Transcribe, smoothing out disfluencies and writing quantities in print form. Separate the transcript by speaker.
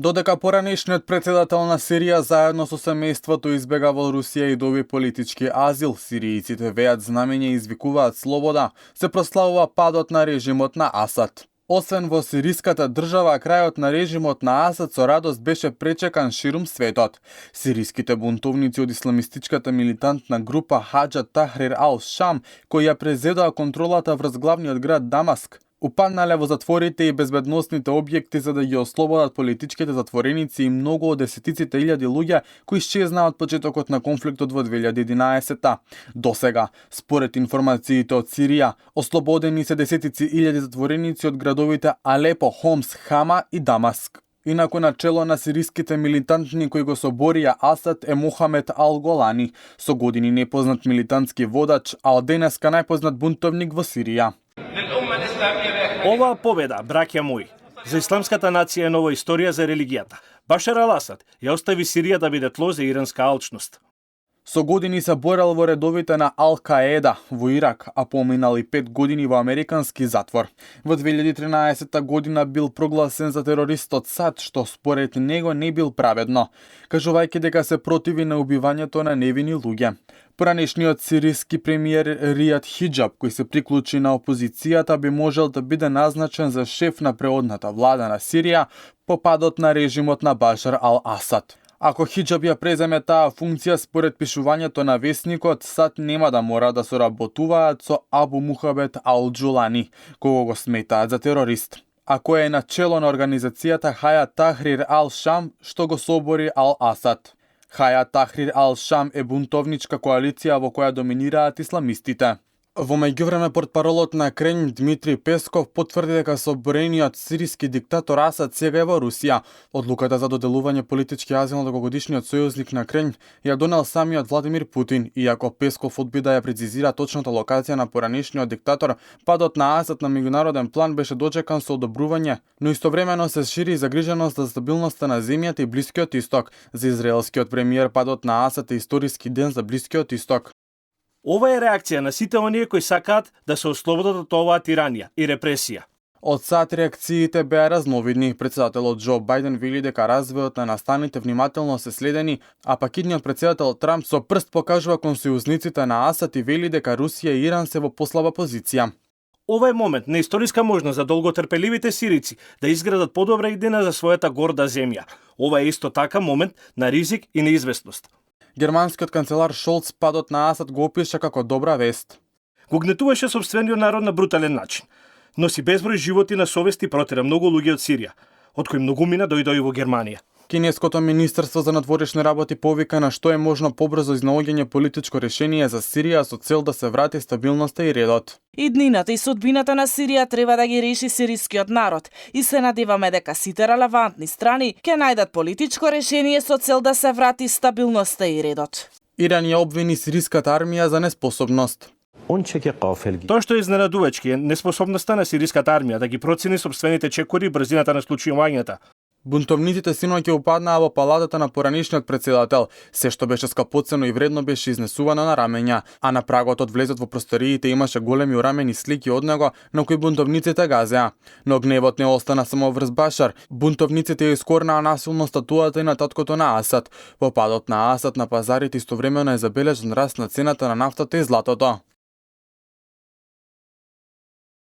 Speaker 1: Додека поранешниот председател на Сирија заедно со семејството избега во Русија и доби политички азил, сиријците веат знамења и извикуваат слобода, се прославува падот на режимот на Асад. Освен во сириската држава, крајот на режимот на Асад со радост беше пречекан ширум светот. Сириските бунтовници од исламистичката милитантна група Хаџат Тахрир ал-Шам, кои ја презедоа контролата врз главниот град Дамаск, упаднале во затворите и безбедносните објекти за да ги ослободат политичките затвореници и многу од десетиците илјади луѓе кои исчезнаа од почетокот на конфликтот во 2011-та. Досега, според информациите од Сирија, ослободени се десетици илјади затвореници од градовите Алепо, Хомс, Хама и Дамаск. Инаку на чело на сириските милитантни кои го соборија Асад е Мохамед ал-Голани, со години непознат милитантски водач, а од денеска најпознат бунтовник во Сирија.
Speaker 2: Оваа победа, браќа мои, за исламската нација е нова историја за религијата. Башар ал-Асад ја остави Сирија да биде тло за иранска алчност.
Speaker 1: Со години се борел во редовите на Ал-Каеда во Ирак, а поминал и 5 години во американски затвор. Во 2013 година бил прогласен за терорист од САД, што според него не бил праведно, кажувајќи дека се противи на убивањето на невини луѓе. Поранешниот сириски премиер Ријад Хиџаб, кој се приклучи на опозицијата, би можел да биде назначен за шеф на преодната влада на Сирија по падот на режимот на Башар ал-Асад. Ако Хиџаб ја преземе таа функција, според пишувањето на весникот, САД нема да мора да соработуваат со Абу Мухабет ал-Џулани, кого го сметаат за терорист, а кој е на чело на организацијата Хајат Тахрир ал-Шам, што го собори ал-Асад. Хајат Тахрир ал-Шам е бунтовничка коалиција во која доминираат исламистите. Во меѓувреме, портпаролот на Кремљ Дмитрий Песков потврди дека соборениот сириски диктатор Асад сега е во Русија. Одлуката за доделување политички азил на дugогодишниот сојузник на Кремљ ја донел самиот Владимир Путин, иако Песков одби да ја прецизира точната локација на поранешниот диктатор, падот на Асад на меѓународен план беше дочекан со одобрување, но истовремено се шири загриженост за стабилноста на земјата и Блискиот Исток. За израелскиот премиер падот на Асад е историски ден за Блискиот Исток.
Speaker 2: Ова е реакција на сите оние кои сакаат да се ослободат од оваа тиранија и репресија.
Speaker 1: Од САД реакциите беа разновидни. Председателот Џо Бајден вели дека развојот на настаните внимателно се следени, а пак идниот председател Трамп со прст покажува кон сојузниците на Асад и вели дека Русија и Иран се во послаба позиција.
Speaker 2: Ова е момент на историска можност за долготрпеливите сирици да изградат подобра идеја за својата горда земја. Ова е исто така момент на ризик и неизвестност.
Speaker 1: Германскиот канцелар Шолц падот на Асад го опиша како добра вест.
Speaker 2: Го гнетуваше сопствениот народ на брутален начин. Носи безброј животи на совест и протера многу луѓе од Сирија, од кои многумина дојдоа и во Германија.
Speaker 1: Кинеското министерство за надворешни работи повика на што е можно побрзо изнаоѓање политичко решение за Сирија со цел да се врати стабилноста и редот.
Speaker 3: Иднината и судбината на Сирија треба да ги реши сирискиот народ и се надеваме дека сите релевантни страни ќе најдат политичко решение со цел да се врати стабилноста и редот.
Speaker 1: Иран ја обвини сириската армија за неспособност.
Speaker 2: Тоа што е изненадувачки е неспособноста на сириската армија да ги процени сопствените чекори и брзината на случувањата.
Speaker 1: Бунтовниците синоќа упаднаа во палатата на поранешниот председател. Се што беше скапоцено и вредно беше изнесувано на рамења, а на прагот од влезот во просториите имаше големи урамени слики од него на кои бунтовниците газеа. Но гневот не остана само врз Башар. Бунтовниците ја искорнаа насилно статуата и на таткото на Асад. По падот на Асад на пазарите истовремено е забележан раст на цената на нафтата и златото.